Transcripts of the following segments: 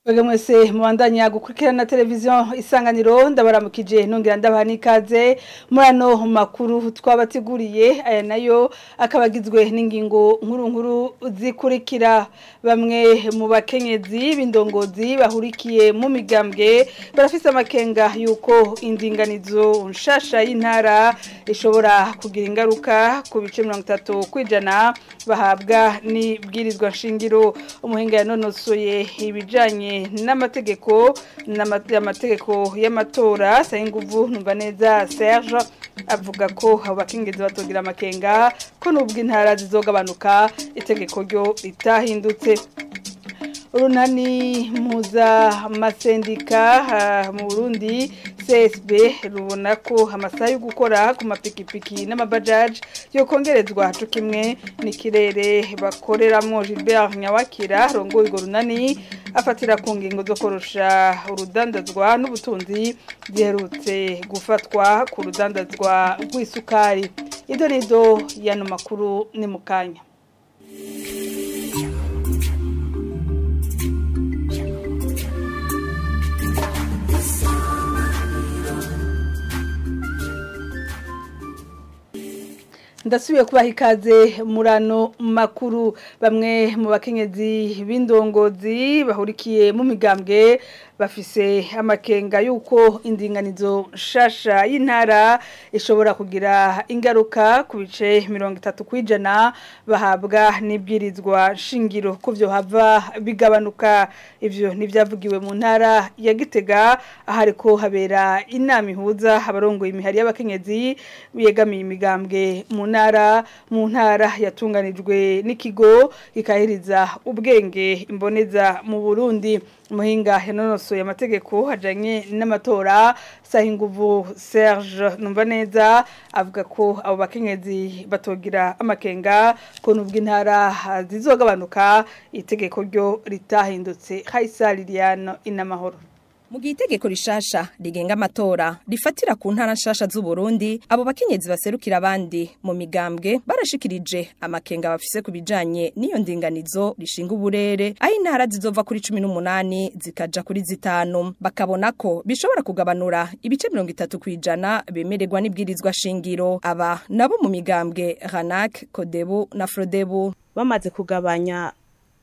Mwebwe mwese mubandanya gukurikirana televiziyo Isanganiro, ndabaramukije nongera ndabaha n'ikaze muri ano makuru twabateguriye. Aya nayo akaba agizwe n'ingingo nkuru nkuru zikurikira. Bamwe mu bakenyezi b'indongozi bahurikiye mu migambwe barafise amakenga yuko indinganizo nshasha y'intara ishobora kugira ingaruka ku bice 30% bahabwa n'ibwirizwa nshingiro. Umuhinga yanonosoye ibijanye n'amategeko n'amategeko y'amatora Sayinguvu Numvaneza Serge avuga ko abakenyezi batogira amakenga ko nubwo intara zizogabanuka itegeko ryo ritahindutse. Urunani mpuza masendika mu Burundi CSB rubona ko amasaha yo gukora ku mapikipiki n'amabajaji yo kongerezwa co kimwe n'ikirere bakoreramo. Gilbert Nyawakira rongoye urwo runani afatira ku ngingo zo korosha urudandazwa n'ubutunzi ziherutse gufatwa ku rudandazwa rw'isukari. Idonido y'ano makuru ni mukanya. Ndasubiye kubaha ikaze murano makuru. Bamwe mu bakenyezi b'indongozi bahurikiye mu migambwe bafise amakenga yuko indinganizo nshasha y'intara ishobora kugira ingaruka ku bice 30% bahabwa n'ibwirizwa nshingiro, ko vyo hava bigabanuka. Ivyo nivyavugiwe mu ntara ya Gitega ahariko habera inama ihuza abarongoye imihari y'abakenyezi biyegamiye imigambwe mu ntara yatunganijwe n'ikigo gikahiriza ubwenge imboneza mu Burundi. Muhinga yanonosoye amategeko ajanye n'amatora Sahinguvu Serge Numvaneza avuga ko abo bakenyezi batogira amakenga ko nubwo intara zizogabanuka itegeko ryo ritahindutse. Haisa Liliane Inamahoro. Mu gihe itegeko rishasha rigenga amatora rifatira ku ntara nshasha z'u Burundi, abo bakenyezi baserukira abandi mu migambwe barashikirije amakenga bafise ku bijanye n'iyo ndinganizo rishinga uburere, aho intara zizova kuri 18 zikaja kuri 5, bakabona ko bishobora kugabanura ibice 30% bemererwa n'ibwirizwa shingiro. Aba nabo mu migambwe Ranak, Kodebu na Frodebu bamaze kugabanya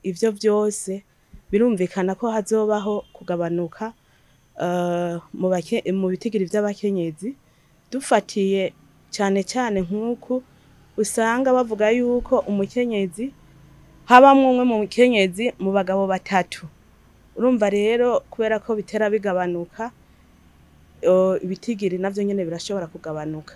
ivyo vyose, birumvikana ko hazobaho kugabanuka mu bitigiri vy'abakenyezi. Dufatiye cyane cyane nk'uku usanga bavuga yuko umukenyezi habamwe umwe mu mukenyezi mu bagabo batatu. Urumva rero kubera ko bitera bigabanuka, ibitigiri navyo nyene birashobora kugabanuka.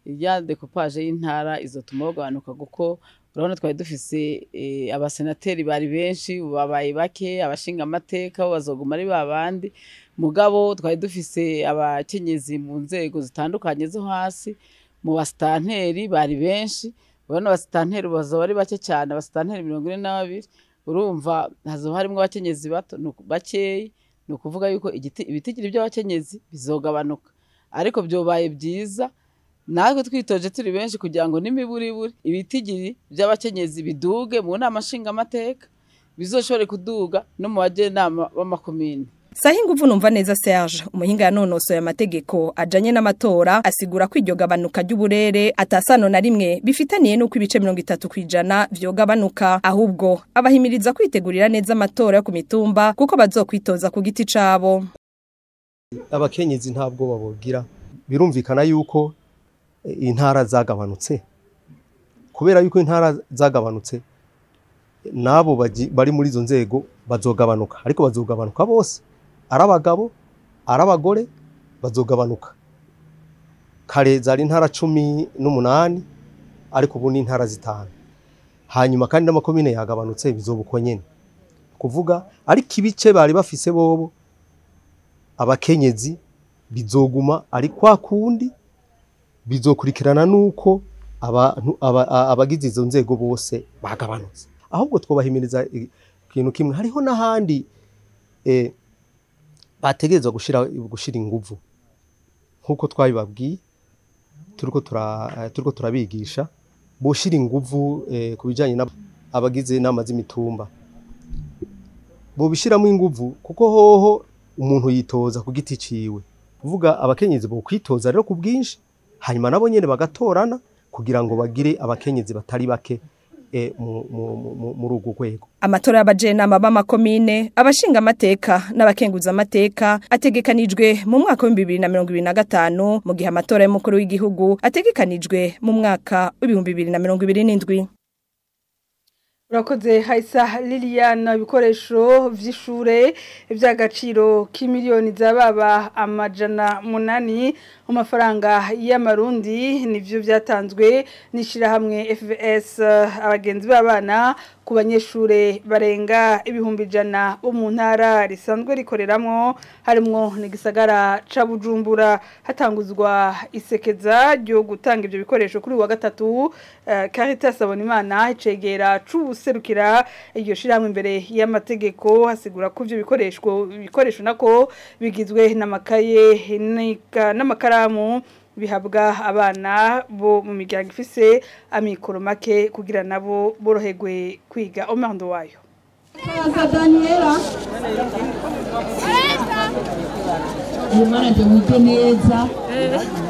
Irya decoupage y'intara izotuma bagabanuka, kuko urabona twari dufise abasenateri bari benshi babaye bake, abashinga amateka bo bazoguma ari babandi. Mugabo twari dufise abakenyezi mu nzego zitandukanye zo hasi, mu basitanteri bari benshi, urabona abasitanteri bazoba ari bake cyane, abasitanteri 42. Urumva hazoba harimwo abakenyezi bato bakeyi. Ni ukuvuga yuko ibitigiri by'abakenyezi bizogabanuka, ariko byobaye byiza natwe twitoje turi benshi kugira ngo n'imiburiburi ibitigiri by'abakenyezi biduge mu nama nshingamateka, bizoshobore kuduga no mu bajenama b'amakomine. Sahinguvu Numvaneza Serge, umuhinga yanonosoye amategeko ajanye n'amatora, asigura ko iryo gabanuka ry'uburere atasano na rimwe bifitaniye nuko ibice 30% vyogabanuka, ahubwo abahimiriza kwitegurira neza amatora yo ku mitumba kuko bazokwitoza ku giti cabo. Abakenyezi ntabwo babogira, birumvikana yuko intara zagabanutse. Kubera yuko intara zagabanutse, nabo bari muri izo nzego bazogabanuka, ariko bazogabanuka bose, ari abagabo ari abagore bazogabanuka. Kare zari intara 18, ariko ubu ni intara 5. Hanyuma kandi n'amakomine yagabanutse, bizobuko nyene kuvuga, ariko ibice bari bafise bobo abakenyezi bizoguma ari kwa kundi, bizokurikirana nuko abantu abagize izo nzego bose bagabanutse. Ahubwo twobahimiriza ikintu kimwe, hariho n'ahandi bategerezwa gushira inguvu nkuko twabibabwiye, turiko turabigisha boshira inguvu kubijanye n'abagize inama z'imitumba. Bobishiramo inguvu kuko hoho umuntu yitoza ku giti ciwe, kuvuga abakenyezi bo kwitoza rero ku bwinshi, hanyuma nabo nyene bagatorana kugira ngo bagire abakenyezi batari bake muri urwo rwego. Amatora y'abajenama b'amakomine, abashinga amateka n'abakenguza amateka ategekanijwe mu mwaka wa 2025, mu gihe amatora y'umukuru w'igihugu ategekanijwe mu mwaka wa 2027. Urakoze Haisa Lilian. Ibikoresho vy'ishure vy'agaciro k'imiliyoni zababa 800 mu mafaranga y'amarundi nivyo vyatanzwe n'ishirahamwe FVS abagenzi b'abana ku banyeshure barenga 100,000 bo mu ntara risanzwe rikoreramwo, harimwo n'igisagara ca Bujumbura. Hatanguzwa isekeza ryo gutanga ivyo bikoresho kuri wa gatatu. Caritas Abonimana icegera c'uwuserukira iryo shirahamwe imbere y'amategeko hasigura ko ivyo bikoresho nako bigizwe n'amakaye n'amakaramu bihabwa abana bo mu miryango ifise amikoro make kugira nabo boroherwe kwiga. Omando wayo Umwana wige neza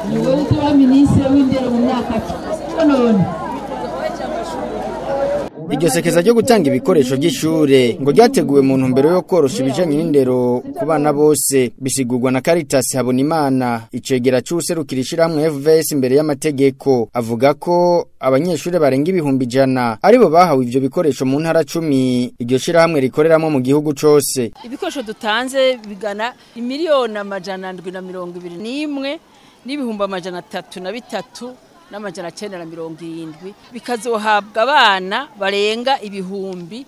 ni wowe uzoba minisitiri w'indero mu myaka none. Iryo sekeza ryo gutanga ibikoresho by'ishure ngo ryateguwe mu ntumbero yo korosha ibijanye n'indero ku bana bose, bisigurwa na Caritas Habonimana icegera c'uwuserukira ishirahamwe FVS imbere y'amategeko. Avuga ko abanyeshure barenga 100,000 aribo bahawe ivyo bikoresho mu ntara 10 iryo shirahamwe rikoreramo mu gihugu cose. Ibikoresho dutanze bigana 721 n'ibihumbi 303,970, bikazohabwa abana barenga 102,475.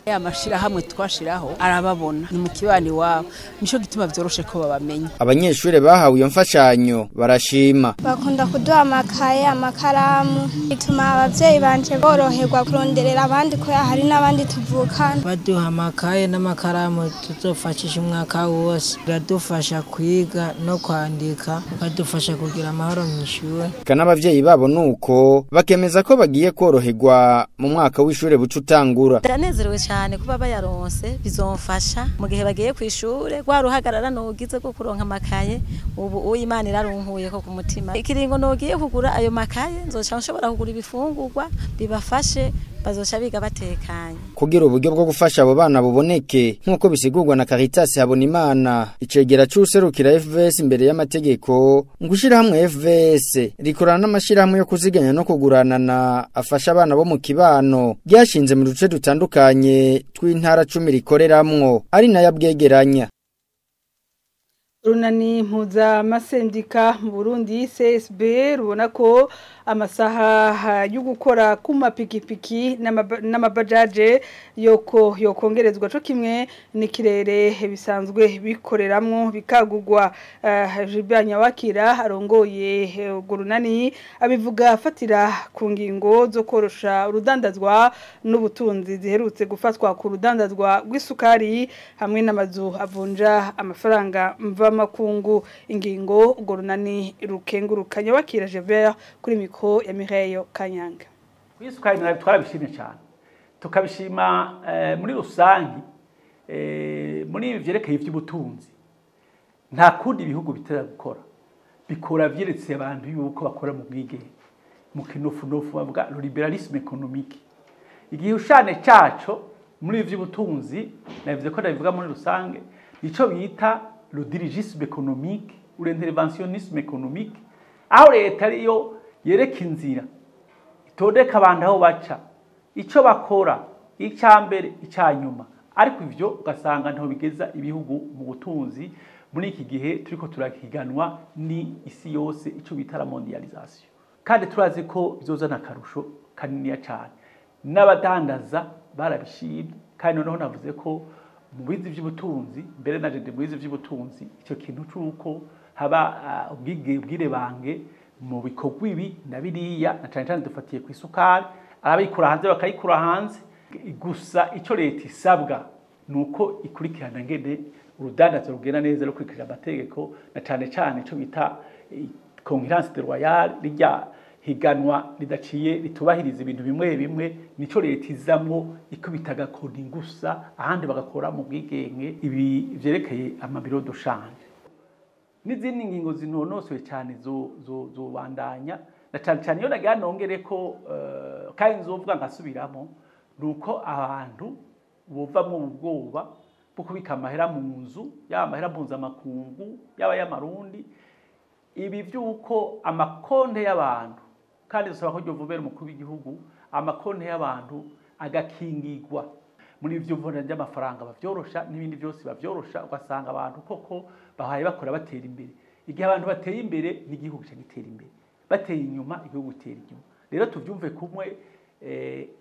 Ya mashirahamwe twashiraho arababona ni mu kibani wabo, nico gituma vyoroshe ko babamenya. Abanyeshure bahawe iyo mfashanyo barashima. Bakunda kuduha amakaye, amakaramu, bituma abavyeyi banje boroherwa kuronderera abandi ko hari n'abandi tuvukana. Baduha amakaye n'amakaramu tuzofashisha umwaka wose, biradufasha kwiga no kwandika, bikadufasha kugira amahoro mw'ishure. Kana abavyeyi babo nuko bakemeza ko bagiye koroherwa mu mwaka w'ishure buca utangura. Ndanezerewe cyane kuba bayaronse, bizomfasha mu gihe bagiye kwishure rwa ruhagarara nogize ko kuronka amakaye. Ubu Uwimana irarunkuye ko ku mutima ikiringo nogiye kugura ayo makaye, nzoca nshobora kugura ibifungurwa bibafashe, bazoca biga batekanye. Kugira uburyo bwo gufasha abo bana buboneke nkuko bisigurwa na Caritas Habonimana icegera c'userukira FVS imbere y'amategeko, ngushira hamwe FVS rikorana n'amashirahamwe yo kuziganya no kuguranana afasha abana bo mu kibano ryashinze mu duce dutandukanye tw'intara 10 rikoreramwo ari nayo abwegeranya. Runani mpuzamasendika mu Burundi CSB rubona ko amasaha yo gukora ku mapikipiki n'amabajaje yoko yokongerezwa co kimwe n'ikirere bisanzwe bikoreramwo bikagugwa. Gilbert Nyawakira arongoye urwo runani abivuga afatira ku ngingo zo korosha urudandazwa n'ubutunzi ziherutse gufatwa ku rudandazwa rw'isukari hamwe n'amazu avunja amafaranga mva makungu. Ingingo urwo runani rukenguruka. Nyawakira Gilbert kuri mikro ya Mireille Kanyanga. Kwisukari twarabishimye cyane, tukabishima muri rusangi muri ibi vyerekeye ivy'ubutunzi. Nta kundi ibihugu bitera gukora, bikora vyeretse abantu yuko bakora mu bwigenge, mu kinofunofu bavuga le libéralisme économique. Igihe ushane caco muri ibi vy'ubutunzi navuze ko ndabivuga muri rusange, nico bita le dirigisme économique ou l'interventionnisme économique, aho leta ariyo yereka inzira, itondeka abantu aho baca, ico bakora, icya mbere, icya nyuma. Ariko ivyo ugasanga ntaho bigeza ibihugu mu butunzi. Muri iki gihe turiko turahiganwa ni isi yose, ico bita la mondialisation, kandi turazi ko bizozana akarusho kaniniya cane. N'abadandaza barabishimye, kandi noneho navuze ko mu bizi vy'ubutunzi, mbere naje ndi mu bizi vy'ubutunzi, ico kintu c'uko haba ubwirebange mu bikorwa ibi na biriya, na cane cane dufatiye ku isukari, arabikura hanze bakayikura hanze. Gusa ico leta isabwa nuko ikurikirana ngene urudandazo rugenda neza rukurikije amategeko, na cane cane ico bita concurrence déloyale, rirya Higanwa ridaciye ritubahiriza ibintu bimwe bimwe, nico leta izamwo ikubita agakoni gusa, ahandi bagakora mu bwigenge. Ibi vyerekeye amabiro de change n'izindi ngingo zinonosoye cyane zobandanya, na cyane cyane iyo nagira nongere ko kandi nzovuga nkasubiramo, nuko abantu bovamwo ubwoba bwo kubika amahera mu nzu, yaba amahera mpuzamakungu, yaba y'amarundi. Ibi vy'uko amakonte y'abantu, kandi dusaba ko ryovubera umukuru w'igihugu, amakonte y'abantu agakingirwa muri ivyo mvunja ry'amafaranga bavyorosha, n'ibindi byose bavyorosha, ugasanga abantu koko bahaye bakora batera imbere. Igihe abantu bateye imbere n'igihugu gica gitera imbere, bateye inyuma igihugu gitera inyuma. Rero tuvyumve kumwe,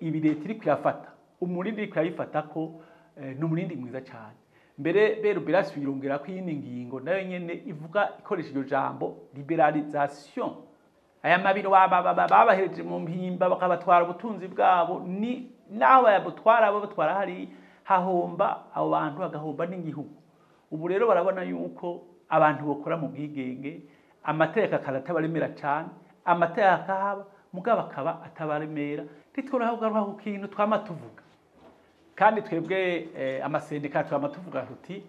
ibi leta iri kuyafata, umurindi iri kuyifata ko ni umurindi mwiza cyane. Mbere Berubirasi yirongera ko iyindi ngingo nayo nyene ivuga ikoresha iryo jambo liberalisation. Aya mabiro babahereje mu mpimba bakabatwara ubutunzi bwabo, ni naho bayabutwara batwara hari hahomba abo bantu, bagahomba n'igihugu. Ubu rero barabona yuko abantu bokora mu bwigenge, amategeko akatabaremera cyane, amategeko akahaba mugabo akaba atabaremera. Ntitworoha kugaruka ku kintu twama tuvuga, kandi twebwe amasendika twama tuvuga tuti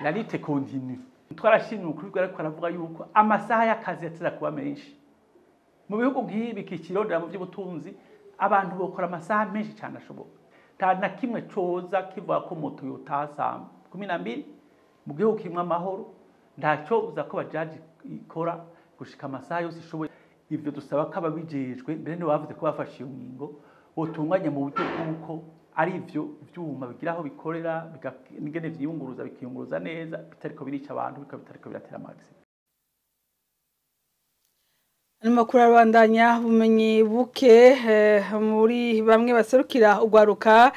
la lutte continue. Twarashimye ukuri, ariko aravuga yuko amasaha y'akazi yateza kuba menshi mu bihugu nk'ibi kikirondera mu by'ubutunzi, abantu bokora amasaha menshi cyane ashoboka. Nta na kimwe coza kivuga ko moto yotaha saa 12 mu gihugu kimwe amahoro, ntacyo buza ko bajaji ikora gushika amasaha yose ishoboye. Ivyo dusaba ko ababijejwe mbere nibo bavuze ko bafashe iyo ngingo botunganya mu buryo bw'uko ari ivyo vyuma bigira aho bikorera, n'ingene vyiyunguruza bikiyunguruza neza, bitariko birica abantu, bikaba bitariko biratera amazi. Amakuru arabandanya. Ubumenyi buke muri bamwe baserukira ugwaruka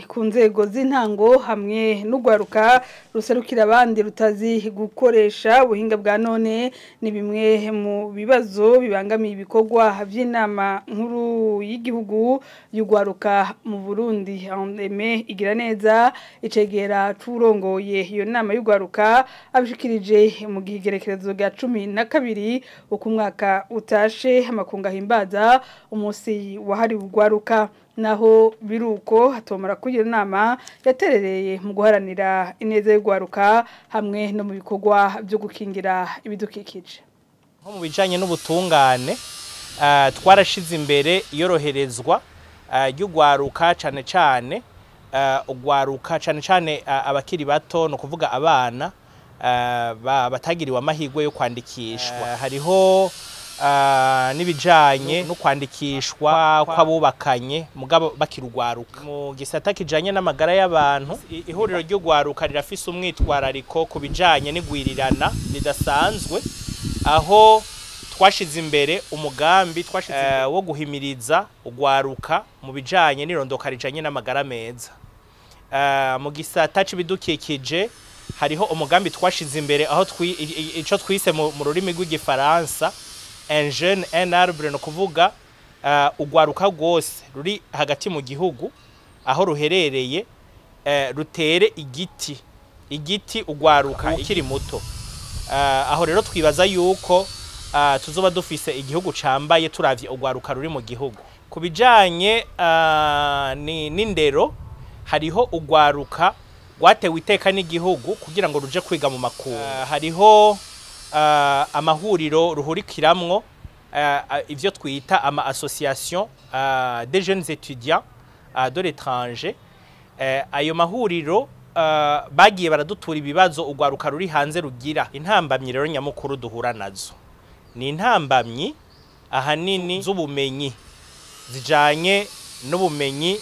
ku nzego z'intango hamwe n'ugwaruka ruserukira abandi rutazi gukoresha ubuhinga bwa none ni bimwe mu bibazo bibangamiye ibikorwa by'inama nkuru y'igihugu y'ugwaruka mu Burundi. Aime igira neza, icegera c'urongoye iyo nama y'ugwaruka, abishikirije mu gihegerekerezo rya 12 uko umwaka utashe amakunga himbaza umunsi wahariwe ugwaruka. Naho biruko hatomara kugira inama yaterereye mu guharanira ineza y'ugwaruka hamwe no mu bikorwa byo gukingira ibidukikije. Nko mu bijanye n'ubutungane, twarashize imbere iyoroherezwa ry'ugwaruka, cane cane ugwaruka, cane cane abakiri bato, no kuvuga abana batagiriwe amahirwe yo kwandikishwa. Hariho n'ibijanye no kwandikishwa kw'abubakanye mugabo bakirugwaruka. Mu gisata kijanye n'amagara y'abantu, ihuriro ry'ugwaruka rirafise umwitwarariko ku bijanye n'igwirirana ridasanzwe, aho twashize imbere umugambi twashize wo guhimiriza ugwaruka mu bijanye n'irondoka rijanye n'amagara meza. Mu gisata c'ibidukikije hariho umugambi twashize imbere, aho ico twise mu rurimi rw'igifaransa un jeune un arbre, no kuvuga ugwaruka rwose ruri hagati mu gihugu aho ruherereye rutere igiti ugwaruka ukiri muto. Aho rero twibaza yuko tuzoba dufise igihugu cambaye turavye ugwaruka ruri mu gihugu. Ku bijanye n'indero, hariho ugwaruka rwatewe iteka n'igihugu kugira ngo ruje kwiga mu makungu. Hariho amahuriro ruhurikiramwo, ivyo twita ama association des jeunes étudiants de l'étranger. Ayo mahuriro bagiye baradutura ibibazo ugwaruka ruri hanze rugira. Intambamyi rero nyamukuru duhura nazo ni intambamyi ahanini z'ubumenyi, zijanye n'ubumenyi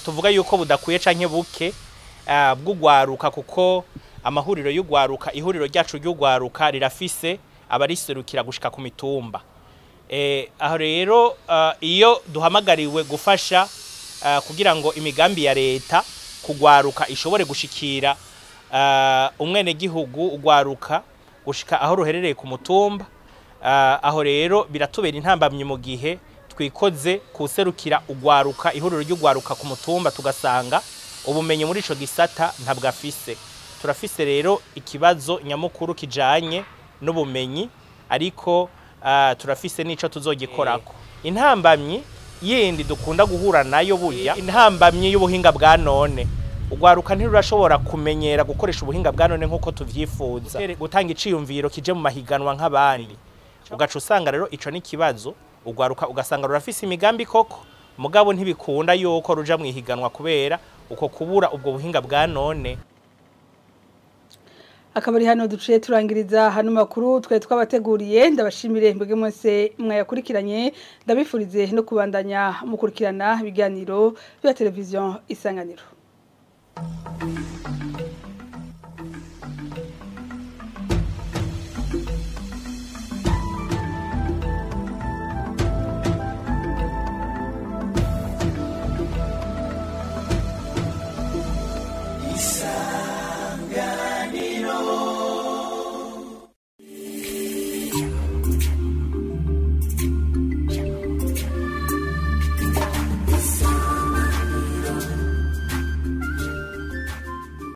tuvuga yuko budakwiye canke buke bw'ugwaruka, kuko amahuriro y'ugwaruka, ihuriro ryacu ry'ugwaruka rirafise abariserukira gushika ku mitumba. Aho rero iyo duhamagariwe gufasha kugira ngo imigambi ya leta kugwaruka ishobore gushikira umwenegihugu ugwaruka gushika aho ruherereye ku mutumba, aho rero biratubera intambamyi mu gihe twikoze kuserukira ugwaruka, ihuriro ry'ugwaruka ku mutumba, tugasanga ubumenyi muri ico gisata ntabwo afise. Turafise rero ikibazo nyamukuru kijanye n'ubumenyi, ariko Turafise n'ico tuzogikorako. Intambamyi yindi dukunda guhura nayo burya, intambamyi y'ubuhinga bwa none. Ugwaruka ntirurashobora kumenyera gukoresha ubuhinga bwa none nk'uko tuvyifuza, gutanga iciyumviro kije mu mahiganwa nk'abandi. Ugaca usanga rero ico ni kibazo. Ugwaruka ugasanga rurafise imigambi koko, mugabo ntibikunda yuko ruja mu ihiganwa kubera uko kubura ubwo buhinga bwa none. Akaba ari hano duciye turangiriza hano makuru twe twabateguriye. Ndabashimire mbege mwese mwayakurikiranye, ndabifurize no kubandanya mukurikirana ibiganiro bya televiziyo Isanganiro.